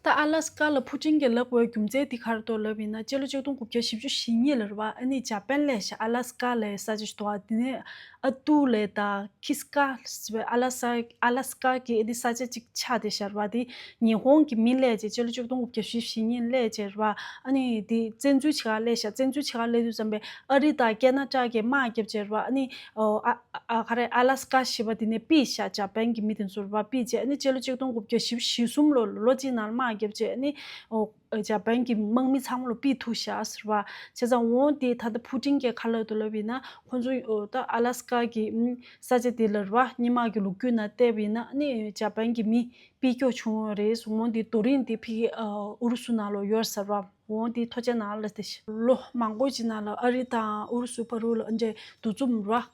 ད་ཨ་ལ་སི་ཀ་ལ་ཕུ་ཀྲིན་གྱིས་ལབ་དགོས་རྒྱུ་མཚན་འདི་ག་རེ་འདུག་ལབ་ཡིན་ན། སྤྱི་ལོ་ཆིག་སྟོང་དགུ་བརྒྱ་བཞི་བཅུ་ཞེ་གཉིས་ལ་རེད་བ། ཨ་ནི་འཇར་པན་ལ་ཤ་ཨ་ལ་སི་ཀ་ལ་ས་ཆ་ཞིག་འདུག་བ། དེ་ནས་ཨ་ཏུ་ལ་དང་ཁི་སི་ཀ་ཟེར་བའི་ཨ་ལ་ས་ཨ་ལ་སི་ཀ་གི་ཨ་ནི་ས་ཆ་གཅིག་ཆགས་བསྡད་ཤག་རེད་བ། དེ་ཉི་ཧོང་གི་མི་སླེབས་རྗེས་སྤྱི་ལོ་ཆིག་སྟོང་དགུ་བརྒྱ་བཞི་བཅུ་ཞེ་གཉིས་སླེབས་རྗེས་རེད་བ། ཨ་ནི་དེ་བཙན་འཛུལ་བྱེད་ག་སླེབས་ཤག་བཙན་འཛུལ་བྱེད་ག་སླེབས་དུས་ཙམ་པས་ཨ་རི་དང་ཁེ་ན་ཌ་གིས་དམག་བརྒྱབ་རྗེས་རེད་བ། ཨ་ནི་ཨ་ཨ་ག་རེ་ཨ་ལ་སི་ཀ་ཞེས་པ་དེ་ནས་ཕུད་ཤག་འཇར་པན་གྱི་མི་དེ་ཚོ་རེད་བ། ཕུད་རྗེས་ཨ་ནི་སྤྱི་ལོ་ཆིག་སྟོང་དགུ་བརྒྱ་བཞི་བཅུ་ཞེ་གསུམ་ལོ་ལོ་གཅིག་ནང་དམག་བརྒྱབ་རྗེས་ཨ་ནི་ཨོ་འཇར་པན་གྱི་དམག་མི་ཚང་མ་ལོ་ཕུད་ཐུབ་ཤག་ཟེར་བ། བྱས་ཙང་འོ་དེ་ད་ལྟ་ཕུ་ཀྲིན་གྱིས་ག་རེ་ལབ་འདུག་ལབ་ཡིན་ན། ཁོང་ཚོ་ཨོ་ད་ཨ་ལ་སི་ཀ་གི་ཨུམ་ས་ཆ་དེ་ལ་རེད་བ། སྔོན་མ་གི་ལོ་རྒྱུས་ནང་བལྟས་པ་ཡིན་ན་ཨ་ནི་འཇར་པན་གྱི་མི་ཕུད་རྒྱུ་བྱུང་བ་རེད། འོ་དེ་རྡོ་རིང་དེ་ཕ་གི་ཨ་ཨུ་རུ་སུ་ནང་ལོགས་ཡོད་ཟེར་བ། འོ་དེ་ཐུགས་རྗེ་གནང་ལབ་དེ་ཤི། ལོ་མང་པོ་ཅིག་ནང་ལ་ཨ་རི་དང་ཨུ་རུ་སུ་བར་དུ་ལ་འདྲ་འདུ་འཛོམས་ར་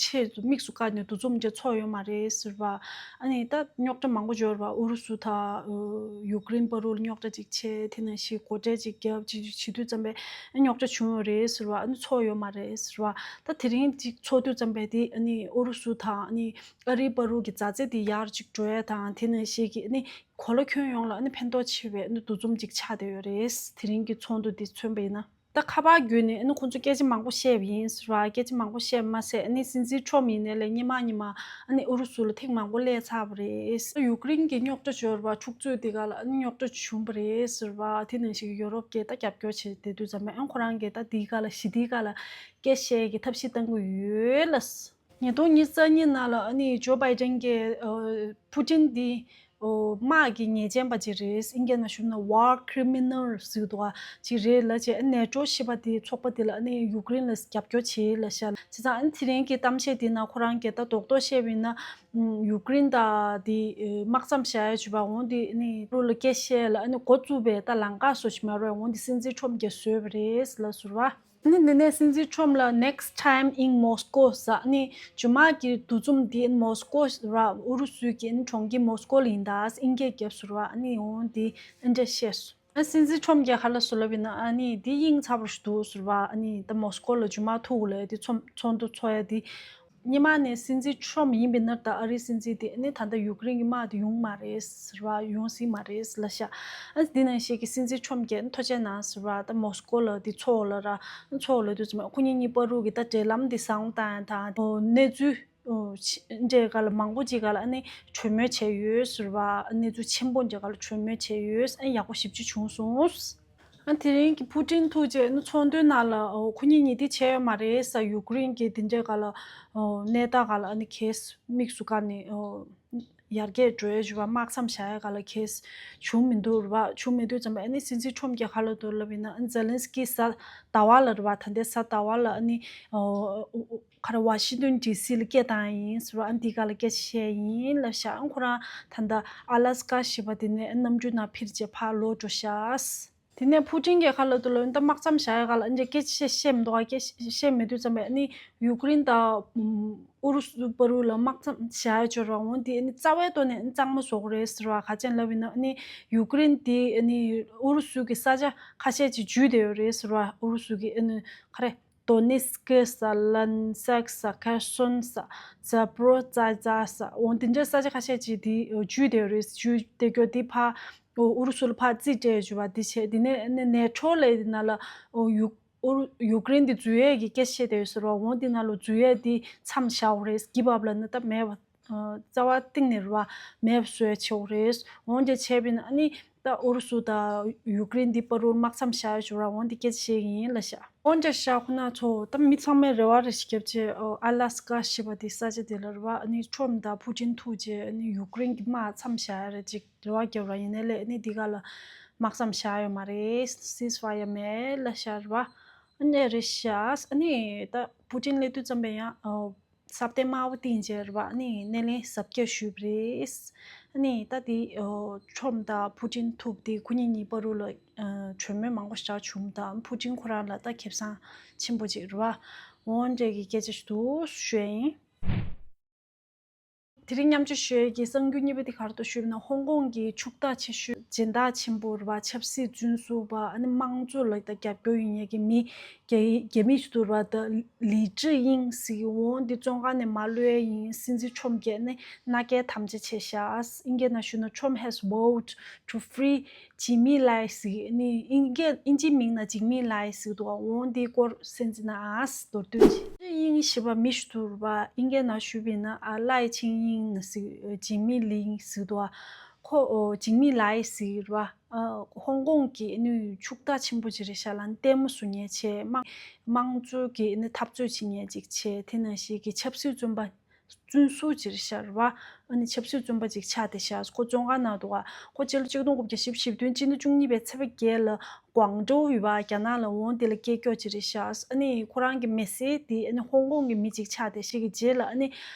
ཆེས་དམིགས་སུ་བཀར་ནས་འདུ་འཛོམས་འདྲ་ཚོགས་ཡོད་མ་རེད་ཟེར་བ། ཨ་ནི་ད་རྙོག་དྲ་མང་པོ་འབྱོར་བ། ཨུ་རུ་སུ་དང་ཡུཀ་རེན་བར་དུ་ལ་རྙོག་དྲ་ཅིག་ཆེ། དེ་ནང་བཞིན་སྒོ་ཁྲལ་ཅིག་བརྒྱབ་ཅིག་བྱེད་དུས་ཙམ་པས་རྙོག་དྲ་བྱུང་ཡོད་རེད་ཟེར་བ། ཨ་ནི་ཚོགས་ཡོད་མ་རེད་ཟེར་བ། ད་དེ་རིང་ཅིག་ཚོགས་དུས་ཙམ་པས་དེ་ཨ་ནི་ཨུ་རུ་སུ་དང་ཨ་ནི་ཨ་རིའི་བར་དུ་གི་མཛའ་བརྩེ་དེ་ཡར་ཅིག་འགྲོ་ཡ་དང་། དེ་ནང་བཞིན་གྱི་ཨ་ནི་གོ་ལ་ཁྱོན་ཡོངས་ལ་ཨ་ནི་ཕན་ཐོགས་ཆེ་བའི་ཨ་ནི་འདུ་འཛོམས་ཅིག་ཆགས་བསྡད་ཡོད་རེད། དེ་རིང་གི་ཚོགས་འདུ་འདི་མཚོན་པ་ཡིན་ན། ད་ཁ་པར་བརྒྱུད་ནས་ཨ་ནི་ཁོང་ཚོ་སྐད་ཆ་མང་པོ་བཤད་པ་ཡིན་ཟེར་བ། སྐད་ཆ་མང་པོ་བཤད་པ་མ་ཟད་ཨ་ནི་སྲིད་འཛིན་ཁྲོམ་ཡིན་ནའི་ལས་སྔོན་མ་སྔོན་མ་ཨ་ནི་ཨུ་རུ་སུ་ལ་ཐེངས་མང་པོ་སླེབས་ཚར་བ་རེད། ཡུཀ་རེན་གྱི་རྙོག་དྲ་འབྱོར་བ་འཁྲུག་རྩོད་འདི་ག་ལ་ཨ་ནི་རྙོག་དྲ་བྱུང་བ་རེད་ཟེར་བ། དེ་ནང་བཞིན་གྱི་ཡོ་རོབ་ཀྱིས་ད་རྒྱབ་སྐྱོར་བྱས་བསྡད་དུས་ཙམ་པས་ཨ་ཁོ་རང་གིས་ད་འདིའི་སྒང་ལ་ཞི་བདེའི་སྒང་ལ་སྐད་བཤད་ཀྱི་ཐབས་ཤེས་གཏང་གི་ཡོད་ལ། ཉིས་སྟོང་ཉི་ཤུ་རྩ་གཉིས་ནང་ལ་ཨ་ནི་ཇོ་བྷའི་ཏན་གྱིས་ཨ་ཕུ་ཏིན་འདི་ཨོ་དམག་གི་ཉེས་ཅན་པ་ཅིག་རེད། ཨིན་སྐད་ནང་ཞུས་ན་war criminal་ཟེར་འདུག་ག་ཅིག་རེད་ལབ་བྱས། ཨ་ནེ་ཊོ་ཞེས་པ་དེ་ཚོགས་པ་དེ་ལ་ཨ་ནི་ཡུཀ་རེན་ལ་རྒྱབ་སྐྱོར་བྱེད་ལབ་ཤག་བྱས་ཙང་ཨ་ནི་དེ་རིང་གི་གཏམ་བཤད་དེ་ནང་ཁོ་རང་གིས་ད་རྡོག་རྡོག་བཤད་པ་ཡིན་ན། ཡུཀ་རེན་དང་དེ་དམག་མཚམས་བཞག་ཡ་བྱས་པ་འོ་དེ་ཨ་ནི་རུ་ལ་སྐད་བཤད་ལ་ཨ་ནི་འགོ་བཙུགས་པའི་ད་ལམ་ཁ་བཟོ་ཞིག་མ་རེད། འོ་དེ་སྲིད་འཛིན་ཁྲོམ་གྱིས་བཟོས་པ་རེད་ལབ་ཟེར་བ། ཨ་ནི་འདི་ནས་སྲིད་འཛིན་ཁྲོམ་ལ་next time in Moscow་ཟེར། ཨ་ནི་རྗེས་མ་གི་འདུ་འཛོམས་འདི་མོ་སི་ཀོ་ཟེར་བ། ཨུ་རུ་སུའི་གི་ཨ་ནི་གྲོང་ཁྱེར་མོ་སི་ཀོ་ལ་ཡིན་ད་ཟེར་ཨིན་སྐད་བརྒྱབ་ཟེར་བ། ཨ་ནི་འོ་འདི་ཨ་འདྲ་བཤད་སོང་། ཨ་སྲིད་འཛིན་ཁྲོམ་གྱིས་ག་རེ་ལབ་སོང་ལབ་ཡིན་ན། ཨ་ནི་འདི་དབྱིངས་ཚ་པོ་ཞིག་འདུག་ཟེར་བ། ཨ་ནི་ད་མོ་སི་ཀོ་ལ་རྗེས་མ་ཐུག་ལ་འདི་ཚོགས་ཚོགས་འདུ་ཚོགས་ཡ་འདི། སྔོན་མ་ནས་སྲིད་འཛིན་ཁྲོམ་ཡིན་པའི་ནར་ད་ཨ་རིའི་སྲིད་འཛིན་དེ་ནི་ད་ལྟ་ཡུཀ་རེན་གྱི་དམག་དེ་ཡོང་མ་རེད་ཟེར་བ། ཡོང་སྲིད་མ་རེད་ལབ་ཤག་ཨ་འདི་ནང་བཞིན་གྱི་སྲིད་འཛིན་ཁྲོམ་གྱིས་ཐུགས་རྗེ་གནང་ཟེར་བ། ད་མོ་སི་ཀོ་ལ་དེ་ཚོགས་ལ་ར་ཚོགས་ལ་དུས་ཙམ་ཁོ་གཉིས་གཉིས་བར་དུ་གི་ད་འབྲེལ་ལམ་དེ་བཟང་བཏང་ཡ་དང་། གནས་ཚུལ་འདྲའི་སྒང་ལ་མང་པོ་ཅིག་སྒང་ལ་ཨ་ནི་གྲོས་མོལ་བྱས་ཡོད་ཟེར་བ། གནས་ཚུལ་ཆེན་པོ་འདྲའི་སྒང་ལ་གྲོས་མོལ་བྱས་ཡོད། ཨ་ཡག་པོ་ཞེ་པོ་ཅིག་བྱུང་སོང་། ཨ་དེ་རིང་གི་ཕུ་ཀྲིན་ཐུག་རྗེས་ནི་ཚོགས་འདུའི་ནང་ལ་ཨོ་ཁོ་གཉིས་གཉིས་དེ་བྱས་ཡོད་མ་རེད་ཟེར། ཡུཀ་རེན་གྱི་དེ་འདྲའི་སྒང་ལ་ཨོ་གནས་སྟངས་སྒང་ལ་ཨ་ནི་གས་དམིགས་སུ་བཀར་ནས་ཨོ་ ཡར་རྒྱས་འགྲོ་ཡས་བྱུང་བ་དམག་མཚམས་བཞག་ཡས་ག་ལ་གེས་བྱུང་མི་འདུག་རེད་བ། བྱུང་མི་འདུག་ཙམ་པ་ཨ་ནི་སྲིད་འཛིན་ཁྲོམ་གྱི་ཁ་ལོ་དུ་ལབ་ཡིན་ན་ཨ་ནི་ཛེ་ལན་སི་ཀི་གཟའ་ཟླ་བ་ལ་རེད་བ། ད་ལྟའི་གཟའ་ཟླ་བ་ལ་ཨ་ནི་ཁ་ར་ཝ་ཤིང་ཏོན་ཌི་སི་ལ་སྐད་བཏང་ཡིན་ཟེར་བ། ཨ་ནི་འདི་ག་ལ་སྐད་ཆ་བཤད་ཡིན་ལབ་ཤག་ཨ་ཁོ་རང་ད་ལྟ་ཨ་ལ་སི་ཀ་ཞེས་པ་དེ་ནས་གནམ་གྲུ་ནང་ཕིར་རྗེས་ཕར་ལོག་འགྲོ་ཤག་དེ་ནས་ཕུ་ཀྲིན་གྱི་ཁ་ལ་དུ་ལོ་ད་དམག་མཚམས་བཞག་ཡ་ག་ལ་འདྲ་སྐད་ཆ་བཤད་མི་འདུག་ཨ་སྐད་བཤད་མི་འདུག་ཙམ་པས་ཨ་ནི་ཡུཀ་རེན་དང་ཨུ་རུ་སུ་བར་ལ་དམག་མཚམས་བཞག་ཡ་འབྱོར་བ་འོང་དེ་ཨ་ནི་རྩ་བའི་ཐོག་ནས་ཨ་ནི་གཙང་མ་བཟོ་དགོས་རེད་ཟེར་བ། ག་ཅན་ལབ་ཡིན་ན་ཨ་ནི་ཡུཀ་རེན་དེ་ཨ་ནི་ཨུ་རུ་སུ་གི་ས་ཆ་ཁ་ཤས་ཅིག་འཇུས་བསྡད་ཡོད་རེད་ཟེར་བ། ཨུ་རུ་སུ་གི་ཨ་ནི་ག་རེ། དོ་ནེ་སི་ཀི་ས། ལན་སེག་ས། ཁེར་སོན་ས། ཛ་པོ་རོ་ཛ་ཛ་ས། འོ་དེ་འདྲའི་ས་ཆ་ཁ་ཤས་ཅིག་དེ་འཇུས་བསྡད་ཡོད་རེད། འཇུས་བསྡད་རྒྱུ་དེ་ཕར་ཨུ་རུ་སུ་ལ་ཕར་རྩིས་སྤྲད་ཡོད་པ་དེ་བྱས། དེ་ནས་ནེ་ཊོ་ལབ་དེ་ནང་ལ་ཨོ་ཡུ་ཨུ་ཡུཀ་རེན་དེ་འཛུལ་ཡས་ཀྱི་སྐད་ཆ་བཤད་བསྡད་ཡོད་ཟེར་བ། འོ་དེ་ནང་ལ་འཛུལ་ཡས་དེ་མཚམས་བཞག་དགོས་རེད། གི་བབ་ལ་ནི་ད་མེད་པ། རྩ་བ་གཏིང་ནས་རེད་བ། མེད་པ་བཟོ་ཡ་བྱེད་དགོས་རེད། འོན་ཏེ་བྱས་པ་ཡིན་ན་ཨ་ནི་ད་ཨུ་རུ་སུ་དང་ཡུཀ་རེན་འདི་བར་དུ་དམག་མཚམས་བཞག་ཡ་བྱུང་ར། འོན་ཏེ་སྐད་ཆ་བཤད་ཀྱི་ཡིན་ལབ་ཤག་འོན་ཏེ་ཤག་ཁོ་ན་ཚོ་ད་མི་ཚང་མས་རེ་བ་རེ་ཞིག་བརྒྱབ་བྱས། ཨ་ལ་སི་ཀ་ཞེས་པ་དེ་ས་ཆ་དེ་ལ་རེད་བ། ཨ་ནི་ཁྲོམ་དང་ཕུ་ཀྲིན་ཐུག་རྗེས་ཨ་ནི་ཡུཀ་རེན་གྱི་དམག་མཚམས་བཞག་ཡ་རེ་ཅིག་རེ་བ་བརྒྱབ་ར། ཡིན་ནའི་ལས་ཨ་ནི་འདི་ག་ལ་དམག་མཚམས་བཞག་ཡོད་མ་རེད། སིས་ཕ་ཡ་མེད་ལབ་ཤག་རེད་བ། ཨ་ནི་རེད་ཤག་ཨ་ནི་ད་ཕུ་ཀྲིན་སླེབས་དུས་ཙམ་པས་ཡང་ཨ། ས་གདན་དམར་པོ་བཏིང་བྱས་རེད་བ། ཨ་ནི་སྣེ་ལེན་གཟབ་རྒྱས་ཞུས་པ་རེད། ཨ་ནི་ད་དེ་ཨོ་ཁྲོམ་དང་ཕུ་ཀྲིན་ཐུག་དེ་ཁོ་གཉིས་གཉིས་བར་དུ་ལ་ཨ་གྲོས་མོལ་མང་པོ་བྱས་བྱུང་དང་། ཕུ་ཀྲིན་ཁོ་རང་ལ་ད་ཁེ་བཟང་ཆེན་པོ་ཅིག་རེད་བ། འོ་འདྲ་གི་སྐད་ཆ་ཞིག་འདུག་ཞུ་ཡ་ཡིན། དེ་རིང་མཉམ་སྤྱོད་ཞུ་ཡས་ཀྱི་གསར་འགྱུར་གཉིས་པ་དེ་ག་རེ་འདུག་ཞུས་ན། ཧོང་ཀོང་གི་ཕྱུག་བདག་ཆེ་ཤོས་སྦྱིན་བདག་ཆེན་པོ་རེད་བ། ཆབ་སྲིད་བཙོན་ཟུར་པ། ཨ་ནི་དམངས་གཙོ་ལ་ད་རྒྱབ་སྐྱོར་ཡོད་མཁན་གྱི་མི་རྒྱ་རྒྱ་མི་ཞིག་འདུག་རེད་བ། ད་ལི་ཀྲི་དབྱིང་ཟེར་གྱི། འོ་འདི་བཙོན་ཁང་ནས་མར་གློད་ཡས་ཡིན། སྲིད་འཛིན་ཁྲོམ་གྱིས་ནི་མནའ་སྐྱེལ་དམ་བཅའ་བྱས་ཤག་ཨིན་སྐད་ནང་ཞུས་ན། Trump has vowed to free Jimmy Lai ཟེར་གྱི། ནི་ཨིན་སྐད་ཨིན་ཇིའི་མིང་ནང་ཇིམ་མི་ལའི་ཟེར་གྱི་འདུག་འོ་འདིའི་སྐོར་གསན་ཟིན་ན་ཨ་མདོར་བསྡུས་ཅིག་ཀྲི་དབྱིང་ཞེས་པ་མི་ཞིག་འདུག་རེད་བ། ཨིན་སྐད་ནང་ཞུས་པ་ཡིན་ན་ཨ་ལའི་ཆིང་དབྱིང་ཟེར། ཇིམ་མི་ལིང་ཟེར་གྱི་འདུག་ཁོ་ཨོ་ཇིམ་མི་ལའི་ཟེར་གྱི་རེད་བ། ཨ་ཧོང་ཀོང་གི་ནི་ཕྱུག་བདག་ཆེན་པོ་ཅིག་རེད་ཤག་ལ་ནི་ལྟད་མོ་བཟོ་མཁན་བྱས། དམངས་དམངས་གཙོ་གི་ནི་འཐབ་རྩོད་བྱེད་མཁན་ཅིག་བྱས། དེ་ནང་བཞིན་གྱི་ཆབ་སྲིད་བཙོན་པ་བཙོན་ཟུར་ཅིག་རེད་ཤག་རེད་བ། ཨ་ནི་ཆབ་སྲིད་བཙོན་པ་ཅིག་ཆགས་བསྡད་ཤག་ཁོ་བཙོན་ཁང་ནང་འདུག་ག་ཁོ་ཕྱི་ལོ་ཆིག་སྟོང་དགུ་བརྒྱ་བཞི་བཅུ་ཞེ་བདུན་སྤྱི་ཟླ་བཅུ་གཉིས་པའི་ཚེས་པ་བརྒྱད་ལ་ཀོང་ཀྲོའུ་ཡོད་པ་རྒྱ་ནག་ལ། འོ་དེ་ལ་སྐྱེས་མཆོག་ཅིག་རེད་ཤག་ཨ་ནི་ཁོ་རང་གི་མི་སེར་དེ་ཨ་ནི་ཧོང་ཀོང་གི་མི་ཅིག་ཆགས་བསྡད་ཤག་གི་རྗེས་ལ་ཨ་ནི་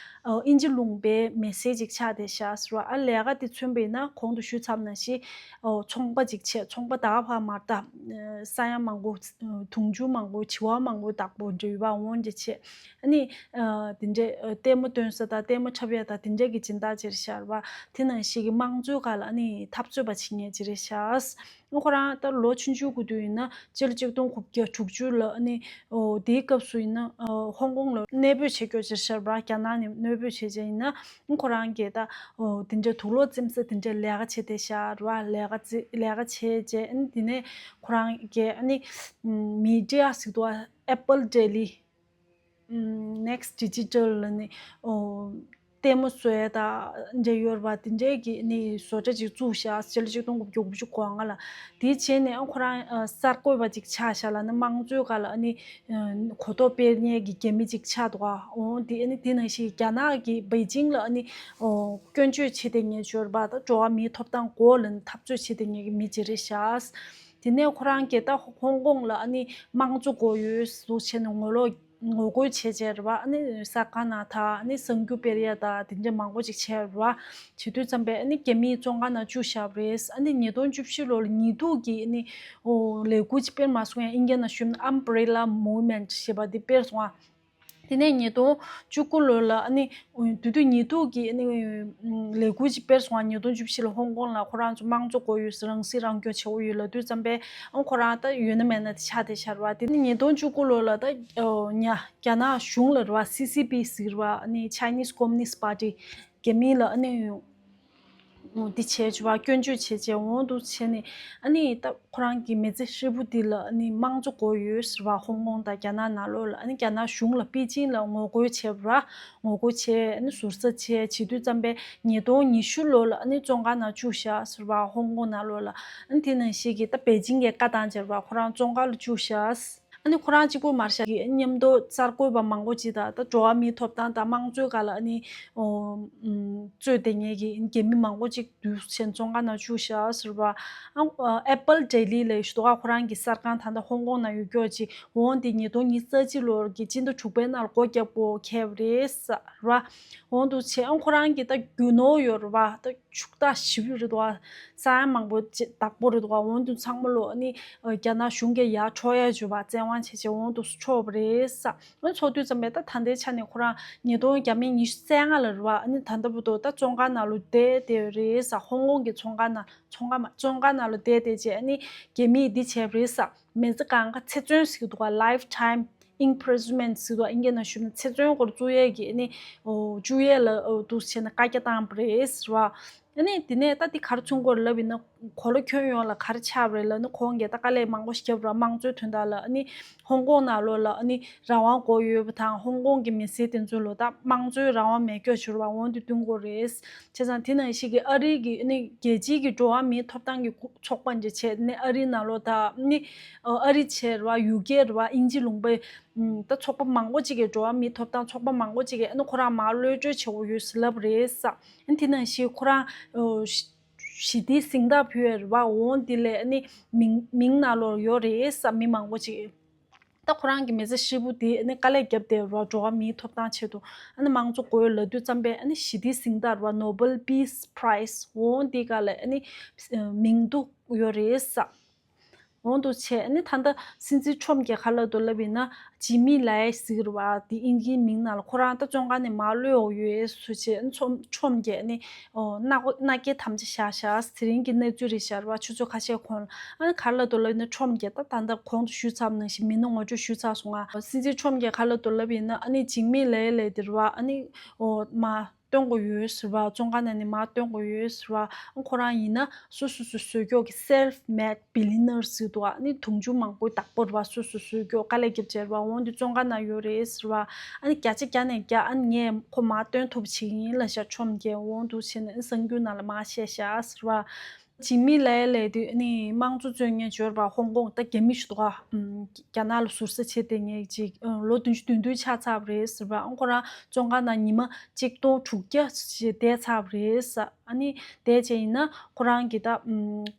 ཨ་དབྱིན་ཇི་ལུང་པའི་མི་སེར་ཅིག་ཆགས་བསྡད་ཤག་ཟེར་བ། ཨ་ལས་ཀ་དེ་མཚོན་པ་ཡིན་ན་གོང་དུ་ཞུས་ཚར་བ་ནང་བཞིན་ཨོ་ཚོང་པ་ཅིག་བྱས། ཚོང་པ་ད་ག་ཕར་མར་ད་ས་ཡ་མང་པོ་དུང་ཕྱུར་མང་པོ་བྱེ་བ་མང་པོ་བདག་པོ་འདྲ་ཡོད་པ། འོ་འདྲ་བྱས། ཨ་ནི་ཨ་དེ་འདྲའི་ཨ་ལྟད་མོ་སྟོན་ས་དང་ལྟད་མོ་འཁྲབ་ཡ་དང་དེ་འདྲའི་གི་སྦྱིན་བདག་ཅིག་རེད་ཤག་རེད་བ། དེ་ནང་བཞིན་གྱི་དམངས་གཙོའི་སྒང་ལ་ཨ་ནི་འཐབ་རྩོད་པ་བྱེད་མཁན་ཅིག་རེད་ཤག་ཨ་ཁོ་རང་ད་ལོ་ཆུང་ཆུང་གི་དུས་ཡིན་ན་སྤྱི་ལོ་ཆིག་སྟོང་དགུ་བརྒྱ་དྲུག་ཅུ་ལ་ཨ་ནི་ཨོ་དེའི་སྐབས་སུ་ཡིན་ན་ཨ་ཧོང་ཀོང་ལ་གནས་སྤོས་བྱེད་རྒྱུ་ཅིག་རེད་ཤག་རེད་བ། རྒྱ་ནག་ནས་གནས་སྤོས་བྱས་རྗེས་ཡིན་ན་ཨ་ཁོ་རང་གིས་ད་ཨོ་དེ་འདྲའི་དུག་ལོག་འཚེམ་ས་དེ་འདྲའི་ལས་ཀ་བྱས་བསྡད་ཤག་རེད་བ། ལས་ཀ་རྩི་ལས་ཀ་བྱས་རྗེས་ཨ་ནི་དེ་ནས་ཁོ་རང་གིས་ཨ་ནི་མི་ཌི་ཡ་ཟེར་གྱི་འདུག་ཨ། Apple Daily Next Digital ལ་ནི་ཨོ་ལྟད་མོ་བཟོ་ཡས་དང་འབྲེལ་ཡོད་པ་དེ་འདྲའི་གི་ནི་བཟོ་གྲྭ་ཅིག་བཙུགས་ཤག་སྤྱི་ལོ་ཆིག་སྟོང་དགུ་བརྒྱ་དགུ་བཅུ་གོ་ལྔ་ལ། དེའི་རྗེས་ནས་ཨ་ཁོ་རང་ཨ་གསར་འགོད་པ་ཅིག་ཆགས་ཤག་ལ་ནི་དམངས་གཙོའི་སྒང་ལ་ཨ་ནི་གོ་རྟོགས་སྤེལ་མཁན་གྱི་རྒྱ་མི་ཅིག་ཆགས་འདུག་ག་འོ་དེ་ཨ་ནི་དེ་ནང་བཞིན་རྒྱ་ནག་གི་པེ་ཅིང་ལ་ཨ་ནི་ཨོ་སྐྱོན་བརྗོད་བྱེད་བསྡད་མཁན་ཅིག་ཡོད་རེད་པ། ད་འགྲོ་བ་མིའི་ཐོབ་ཐང་སྐོར་ལ་ནི་འཐབ་རྩོད་བྱེད་བསྡད་མཁན་གྱི་མི་ཅིག་རེད་ཤག་དེ་ནས་ཁོ་རང་གིས་ད་ཧོང་ཀོང་ལ་ཨ་ནི་དམངས་གཙོ་དགོས་ཡོད་ཟེར་བྱས་ནས་ངོ་ལོག་ངོ་རྒོལ་བྱས་བྱས་རེད་བ། ཨ་ནི་གསར་ཁང་ནང་ད་ཨ་ནི་གསར་འགྱུར་སྤེལ་ཡ་ད་དེ་འདྲ་མང་པོ་ཅིག་བྱས་རེད་བ། བྱེད་དུས་ཙམ་པས་ཨ་ནི་རྒྱ་མིས་བཙོན་ཁང་ནང་བཅུག་བཞག་པ་རེད། ཨ་ནི་ཉིས་སྟོང་བཅུ་བཞི་ལོ་ལ་ཉི་གདུགས་ཀྱི་ཨ་ནི་ཨོ་ལས་འགུལ་ཅིག་སྤེལ་མ་སོང་ཡ། ཨིན་སྐད་ནང་ཞུས་ན་Umbrella Movement ཞེས་པ་འདི་སྤེལ་སོང་ཨ། དེ་ནས་ཉིས་སྟོང་བཅུ་དགུ་ལོ་ལ་ཨ་ནི་དེ་དུས་ཉི་གདུགས་ཀྱི་ཨ་ནི་ལས་འགུལ་ཅིག་སྤེལ་སོང་བ། ཉིས་སྟོང་བཅུ་བཞི་ལ་ཧོང་ཀོང་ལ་ཁོ་རང་ཚོ་དམངས་གཙོ་དགོས་ཡོད་ཟེར། རང་སྲིད་རང་སྐྱོང་བྱེད་དགོས་ཡོད་ལབ་དུས་ཙམ་པས་ཨ་ཁོ་རང་ད་ཡོད་ན་མེད་ན་དེ་ཆགས་བསྡད་ཤག་རེད་བ། དེ་ནི་ཉིས་སྟོང་བཅུ་དགུ་ལོ་ལ་ད་ཉ་རྒྱ་ནག་གཞུང་ལ་རེད་བ། སི་སི་པི་ཟེར་བ། ཨ་ནི་Chinese Communist Party རྒྱ་མི་ལ་ཨ་ནི། འདི་བྱས་བྱས་པ་སྐྱོན་བརྗོད་བྱས་བྱས་འོང་འདུག་བྱས་ནས། ཨ་ནི་ད་ཁོ་རང་གི་མི་ཚེ་ཧྲིལ་པོ་འདི་ལ་ཨ་ནི་དམངས་གཙོ་དགོས་ཡོད་ཟེར་བ། ཧོང་ཀོང་དང་རྒྱ་ནག་ནང་ལོགས་ལ་ཨ་ནི་རྒྱ་ནག་གཞུང་ལ་པེ་ཅིང་ལ་ངོ་རྒོལ་བྱས་པ་ར། ངོ་རྒོལ་བྱས་ཨ་ནི་ཟུར་ཟ་བྱས་བྱེད་དུས་ཙམ་པས་ཉིས་སྟོང་ཉི་ཤུ་ལོ་ལ་ཨ་ནི་བཙོན་ཁང་ནང་བཅུག་བཞག་ཟེར་བ། ཧོང་ཀོང་ནང་ལོགས་ལ། ཨ་ནི་དེ་ནང་བཞིན་གྱི་ད་པེ་ཅིང་གིས་བཀའ་བཏང་བྱས་པ་ཁོ་རང་བཙོན་ཁང་ལ་བཅུག་བཞག་ཨ་ནི་ཁོ་རང་གཅིག་པུ་མ་རེད་ཤག་གི་མཉམ་དུ་གསར་འགོད་པ་མང་པོ་ཅིག་དང་ད་འགྲོ་བ་མིའི་ཐོབ་ཐང་དང་དམངས་གཙོའི་སྒང་ལ་ཨ་ནི་ཨོ་ཨུམ་རྩོད་བསྡད་མཁན་གྱི་རྒྱ་མི་མང་པོ་ཅིག་འདུག་བྱས་བཙོན་ཁང་ནང་བཅུག་ཤག་ཟེར་བ། ཨ་ཨེ་པལ་ཌེ་ལི་ལབ་ཡག་འདུག་ག་ཁོ་རང་གི་གསར་ཁང་ད་ལྟ་ཧོང་ཀོང་ནང་ཡོད་ཀྱོག་ཅིག་འོང་དེ་ཉིས་སྟོང་ཉི་ཤུ་རྩ་གཅིག་ལོར་གྱི་སྤྱི་ཟླ་དྲུག་པའི་ནང་ལ་སྒོ་བརྒྱབ་པོ་ཁེབས་རེད་ཟེར་བ། འོང་དུ་བྱས་ཨང་ཁོ་རང་གི་ད་རྒྱུ་ནོར་ཡོད་རེད་བ། ད་ཕྱུག་བདག་ཞེ་པོ་རེད་འདུག་བ། ས་ཡ་མང་པོ་ཅིག་བདག་པོ་རེད་འདུག་བ། འོང་དུ་ཚང་མ་ལོ་ཨ་ནི་རྒྱ་ནག་གཞུང་གིས་ཡར་འཕྲོག་ཡག་བྱས་པ་བཙན་དབང་བྱས་བྱས་འོང་དུ་འཕྲོག་པ་རེད་ས། འོང་འཕྲོག་དུས་ཙམ་པས་ད་ད་ལྟའི་ཆ་ནས་ཁོ་རང་ཉིས་སྟོང་བརྒྱ་མེད་ཉི་ཤུ་རྩ་ལྔ་ལ་རེད་བ། ཨ་ནི་ད་ལྟ་བར་དུ་ད་བཙོན་ཁང་ནང་ལོ་བསྡད་བསྡད་རེད་ས། ཧོང་ཀོང་གི་བཙོན་ཁང་ནང་བཙོན་ཁང་མ་བཙོན་ཁང་ནང་ལོ་བསྡད་བསྡད་བྱས་ཨ་ནི་རྒྱ་མིས་འདི་བྱས་པ་རེད་ས། མི་ཚེ་གང་ག་ཚེ་བཙོན་ཟེར་གྱི་འདུག་ག lifetime imprisonment ཟེར་གྱི་འདུག་ཨིན་སྐད་ནང་ཞུས་ན་ཚེ་བཙོན་སྐོར་བཙུགས་ཡས་ཀྱི་ནི་ཨོ་བཅུག་ཡས་ལ་ཨོ་འདུག་བྱས་ནས་བཀའ་རྒྱ་བཏང་བ་རེད་ཟེར་བ། ཨ་ནི་དེ་ནས་ད་འདི་ག་རེ་མཚོན་གྱི་ཡོད་ལབ་ཡིན་ན་གོ་ལ་ཁྱོན་ཡོངས་ལ་ག་རེ་ཆགས་པ་རེད་ལབ་ན་ཁོང་གིས་ད་དཀའ་ལས་མང་པོ་ཞིག་བརྒྱབ་ར་དམངས་གཙོའི་དོན་དག་ལ་ཨ་ནི་ཧོང་ཀོང་ནང་ལོགས་ལ་ཨ་ནི་རང་དབང་དགོས་ཡོད་པ་དང་ཧོང་ཀོང་གི་མི་སེར་དེ་ཚོ་ལོ་ད་དམངས་གཙོའི་རང་དབང་མེད་སྐྱོ་བྱུར་བ་འོང་དུ་བསྟུན་དགོས་རེད། བྱས་ཙང་དེ་ནང་བཞིན་གྱི་ཨ་རི་གི་ཨ་ནི་རྒྱལ་སྤྱིའི་གི་འགྲོ་བ་མིའི་ཐོབ་ཐང་གི་ཚོགས་པ་འདྲ་བྱས་ནས་ཨ་རི་ནང་ལོགས་དང་ནི་ཨ་རི་བྱས་རེད་བ་ཡུ་ཀེ་རེད་བ་དབྱིན་ཇི་ལུང་པའི་ད་ཚོགས་པ་མང་པོ་ཅིག་གིས་འགྲོ་བ་མིའི་ཐོབ་ཐང་ཚོགས་པ་མང་པོ་ཅིག་གིས་ཨ་ནི་ཁོ་རང་མར་གློད་བཀྲོལ་བྱེད་དགོས་ཡོད་ཟེར་ལབ་རེད་ས། ཨ་ནི་དེ་ནང་བཞིན་ཁོ་རང་ཞི་བདེའི་གཟེངས་རྟགས་ཕུལ་ཡ་རེད་བ་འོང་དེ་ལས་ཨ་ནི་མིང་མིང་ནང་ལོགས་ཡོད་རེད་ས་མི་མང་པོ་ཅིག་ད་ཁོ་རང་གི་མི་ཚེ་ཧྲིལ་པོ་དེ་ཨ་ནི་དཀའ་ལས་བརྒྱབ་བསྡད་ར་འགྲོ་བ་མིའི་ཐོབ་ཐང་ཆེད་དུ་ཨ་ནི་དམངས་གཙོ་དགོས་ལབ་དུས་ཙམ་པས་ཨ་ནི་ཞི་བདེའི་གཟེངས་རྟགས་ར་Nobel Peace Prize འོང་དེ་ག་ལ་ཨ་ནི་མིང་འདུག་ཡོད་རེད་ས། འོང་དུ་བྱས་ཨ་ནི་ད་ལྟ་སྲིད་འཛིན་ཁྲོམ་གྱིས་ག་ལབ་འདུག་ལབ་ཡིན་ན་ཇི་མི་ལའི་ཟེར་གི་རེད་བ་དེ་དབྱིན་ཇིའི་མིང་ནང་ལ་ཁོ་རང་ད་བཙོན་ཁང་ནས་མར་གློད་འོང་ཡོད་སུ་བྱས་ཨ་ནི་ཁྲོམ་ཁྲོམ་གྱིས་ཨ་ནི། ཨོ་མནའ་མནའ་སྐྱེལ་དམ་བཅའ་བཞག་བཞག་དེ་རིང་གི་གནས་ཚུལ་རེད་ཤག་ར་བ། ཆུ་ཚོད་ཁ་ཤས་གོང་ལ་ཨ་ནི་ག་རེ་ལབ་འདུག་ལབ་ན་ཁྲོམ་གྱིས་ད་ད་ལྟ་གོང་དུ་ཞུས་ཚར་བ་ནང་བཞིན་མི་ནི་ངོ་སྤྲོད་ཞུས་ཚར་སོང་ང་། སྲིད་འཛིན་ཁྲོམ་གྱིས་ག་རེ་ལབ་འདུག་ལབ་ཡིན་ན་ཨ་ནི་ཇིང་མི་ལའི་ལའི་དེ་ར་བ་ཨ་ནི་ཨོ་མར་བཏོན་དགོས་ཡོད་ཟེར་བ། བཙོན་ཁང་ནང་ནས་མར་བཏོན་དགོས་ཡོད་ཟེར་བ། ཨ་ཁོ་རང་ཡིན་ན་སོ་སོ་སོ་སོའི་སྐྱོ་གི་self made billionaire ཟེར་འདུག་ཨ་ནི་དུང་ཕྱུར་མང་པོའི་བདག་པོ་ར་བ། སོ་སོ་སོའི་སྐྱོ་དཀའ་ལས་བརྒྱབ་བྱས་ར་བ་འོང་དུས་བཙོན་ཁང་ནང་ཡོད་རེད་ཟེར་བ། ཨ་ནི་བརྒྱ་ཆ་བརྒྱ་ནས་བརྒྱ་ཨ་ནི་ངས་ཁོ་མར་བཏོན་ཐུབ་བྱེད་ཀྱི་ཡིན་ལབ་ཤག་ཁྲོམ་གྱིས་འོང་དུ་བྱས་ནས་གསར་འགྱུར་ནང་ལ་མར་བཤད་ཤག་ཟེར་བ། ཇིང་མི་ལའི་ལའི་དེ་ནི་དམངས་གཙོ་རྩོད་མཁན་བྱས་ར་བ་ཧོང་ཀོང་ད་རྒྱ་མི་ཞིག་འདུག་ག་རྒྱ་ནག་ལ་ཟུར་ཟ་བྱེད་བསྡད་མཁན་ཅིག་ལོ་བདུན་ཅུ་དོན་བདུན་ཆགས་ཚར་བ་རེད་ཟེར་བ། ཨང་ཁོ་རང་བཙོན་ཁང་ནང་ཉི་མ་གཅིག་སྟོང་དྲུག་བརྒྱ་ཞིག་བསྡད་ཚར་བ་རེད་ཟེར། ཨ་ནི་བསྡད་བྱས་ཡིན་ན་ཁོ་རང་གི་ད་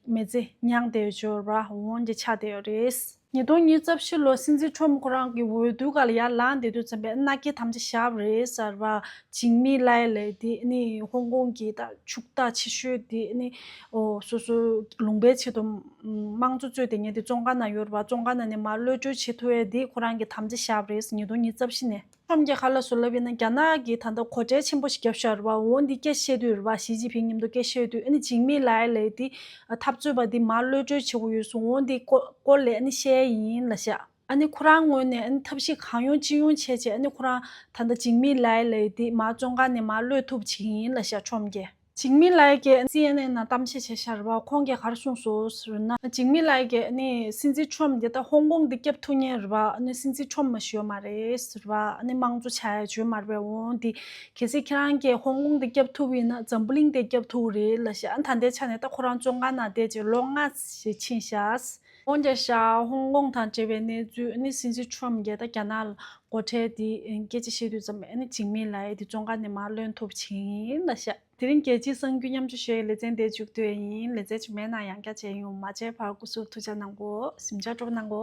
མི་ཚེ་མྱངས་བསྡད་ཡོད་བྱས་ར་བ་འོང་དེ་ཆགས་བསྡད་ཡོད་རེད། ཉིས་སྟོང་ཉི་ཤུ་རྩ་བཞི་ལོ་སྲིད་འཛིན་ཁྲོམ་ཁོ་རང་གི་འོས་བསྡུ་སྒང་ལ་ཡར་ལངས་བསྡད་དུས་ཙམ་པས་མནའ་སྐྱེལ་དམ་བཅའ་བཞག་པ་རེད་ཟེར་བ། ཇིང་མི་ལའི་ལའི་དེ་ནི་ཧོང་ཀོང་གི་ད་ཕྱུག་བདག་ཆེ་ཤོས་དེ་ནི་ཨོ་སོ་སོའི་ལུང་པའི་ཆེད་དུ་དམངས་གཙོ་རྩོད་བསྡད་མཁན་དེ་བཙོན་ཁང་ནང་ཡོད་རེད་བ། བཙོན་ཁང་ནང་ནས་མར་གློད་བཀྲོལ་བྱེད་ཐུབ་ཡས་དེ་ཁོ་རང་གིས་དམ་བཅའ་བཞག་པ་རེད་ཉིས་སྟོང་ཉི་ཤུ་རྩ་བཞི་ནས། ཁྲོམ་གྱིས་ག་ལབ་སོང་ལབ་ཡིན་ན་རྒྱ་ནག་གིས་ད་ལྟ་སྒོ་ཁྲལ་ཆེན་པོ་ཞིག་བརྒྱབ་བཞག་རེད་བ། འོ་འདི་སྐད་བཤད་དུས་རེད་བ། ཞི་ཅིན་ཕིང་མཉམ་དུ་སྐད་བཤད་དུས་ཨ་ནི་ཇིང་མི་ལའི་ལའི་དེ་འཐབ་རྩོད་པ་འདི་མར་གློད་བཀྲོལ་བྱེད་དགོས་ཡོད་སོང་། འོ་འདི་སྐོར་སྐོར་ལ་ཨ་ནི་བཤད་ཡིན་ལབ་ཤག་ཨ་ནི་ཁོ་རང་ངོས་ནས་ཨ་ནི་ཐབས་ཤེས་གང་ཡོང་ཅི་ཡོང་བྱས་བྱས་ཨ་ནི་ཁོ་རང་ད་ལྟ་ཇིང་མི་ལའི་ལའི་དེ་མར་བཙོན་ཁང་ནས་མར་གློད་ཐུབ་བྱེད་ཀྱི་ཡིན་ལབ་ཤག་ཁྲོམ་གྱིས། ཇིང་མི་ལའི་གིས་སི་ཨེན་ཨེན་ནང་གཏམ་བཤད་བྱས་ཤག་རེད་བ། ཁོང་གིས་ག་རེ་གསུངས་སོང་ཟེར་ན། ཇིང་མི་ལའི་གིས་ནི་སྲིད་འཛིན་ཁྲོམ་འདི་ད་ཧོང་ཀོང་འདི་སྐྱོབ་ཐུབ་མཁན་རེད་བ། ནི་སྲིད་འཛིན་ཁྲོམ་མ་ཞུ་ཡ་མ་རེད་ཟེར་བ། ནི་དམངས་གཙོ་ཆགས་ཡ་བྱུང་མ་རེད་པས། འོང་འདི་གལ་སྲིད་ཁྱེད་རང་གིས་ཧོང་ཀོང་འདི་སྐྱོབ་ཐུབ་ཡིན་ན་འཛམ་བུ་གླིང་འདི་སྐྱོབ་ཐུབ་རེད་ལབ་ཤག་ཨ་ད་ལྟའི་ཆ་ནས་ད་ཁོ་རང་བཙོན་ཁང་ནང་བསྡད་རྗེས་ལོ་ལྔ་ཞིག་ཕྱིན་ཤག་འོང་རྒྱ་ཤག་ཧོང་ཀོང་དང་འབྲེལ་བའི་གནས་ཚུལ་ནི་སྲིད་འཛིན་ཁྲོམ་གིས་ད་རྒྱ་ནག་ལ་སྒོ་ཁྲལ་འདི་སྐད་ཆ་བཤད་དུས་ཙམ་པས་ནི་ཇིང་མི་ལའི་འདི་བཙོན་ཁང་ནས་མར་གློད་ཐུབ་ཕྱིན་ལབ་ཤག་དེ་རིང་རྒྱལ་སྤྱིའི་གསར་འགྱུར་མཉམ་སྤྱོད་ཞུ་ཡའི་ལེ་ཚན་དེ་མཇུག་བསྡུས་ཡིན། ལེ་ཚན་རྗེས་མའི་ནང་ཡང་བསྐྱར་མཇལ་ཡོང་། མ་མཇལ་བར་སྐུ་གཟུགས་ཐུགས་ཅག་གནང་གོ། གཟིམ་འཇགས་སྤྲོ་པོ་གནང་གོ།